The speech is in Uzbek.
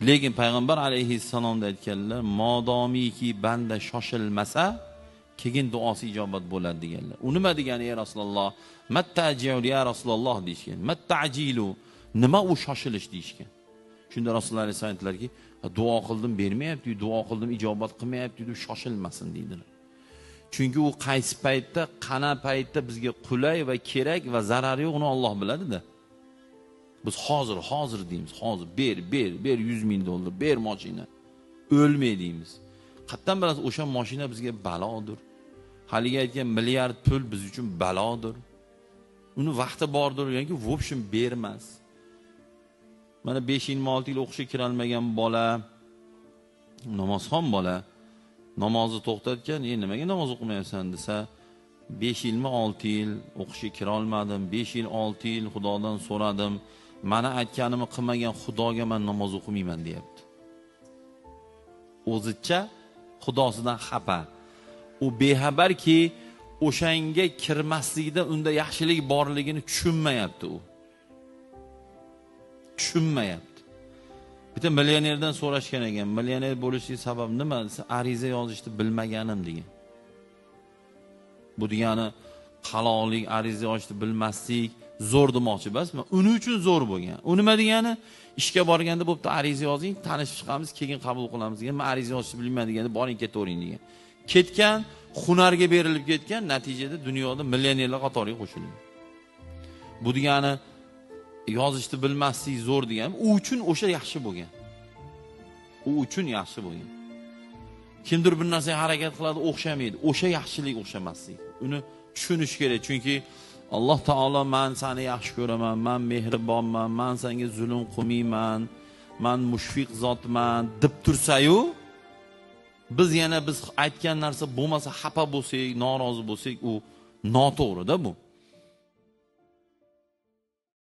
Lekin payg'ambar alayhissalomda aytganlar, modomiki banda shoshilmasa, keyin duosi ijobat bo'ladi deganlar. U nima degani ey Rasululloh? Mattajilu ya Rasululloh deyishgan. Mattajilu, nima u shoshilish deyishgan. Shunda Rasululloh alayhissalom aytdilarki, duo qildim bermayapti, duo qildim ijobat qilmayapti deb shoshilmasin deydilar. Chunki u qaysi paytda, qana paytda bizga qulay va kerak va zarari yo'q, uni Alloh biladi-da. Biz hozir, hozir deymiz, hozir ber, ber, ber 100 ming dollar, ber mashina. O'lmay deymiz. Qatdan bilasiz, o'sha mashina bizga balodir. Haligi aytgan milliard pul biz uchun balodir. Uni vaqti bordir, yoki в общем bermas. Mana 5 yil, 6 yil o'qishga kira olmagan bola, namozxon bola namozni to'xtatgan, nimaga namoz o'qimayapsan desa, 5 yilmi 6 yil o'qishga kira olmadim, 5 yil 6 yil Xudodan so'radim, meni aytganimni qilmagan Xudoga men namoz o'qimayman deyapti. O'zicha Xudosidan xafa. U bexabarki, o'shanga kirmaslikda unda yaxshilik borligini tushunmayapti u. Tushunmayapti. Bitta millionerdan so'rashgan ekan, millioner bo'lishning sababi nima desa, ariza yozishni bilmaganim degan. Bu degani qaloqlik, ariza yozishni bilmaslik zo'r demoqchi emasman. Uning uchun zo'r bo'lgan. U nima degani? Ishga borganda bo'pti, ariza yozing, tanishib chiqamiz, keyin qabul qilamiz degan. Men ariza yozishni bilmayman deganda, boring ketavering degan. Ketgan, hunarga berilib ketgan, natijada dunyoda millionerlar qatoriga qo'shilgan. Bu degani yozishni bilmaslik zo'r degani, u uchun o'sha yaxshi bo'lgan. U uchun yaxshi bo'lgan. Kimdir bir narsaga harakat qiladi, o'xshamaydi. O'sha yaxshilik o'xshamaslik. Uni tushunish kerak, chunki Alloh taolo men seni yaxshi ko'raman, men mehribonman, men senga zulm qilmayman, men mushfiq zotman deb tursa-yu, biz yana biz aytgan narsa bo'lmasa xafa bo'lsak, norozi bo'lsak, u noto'g'ri-da bu.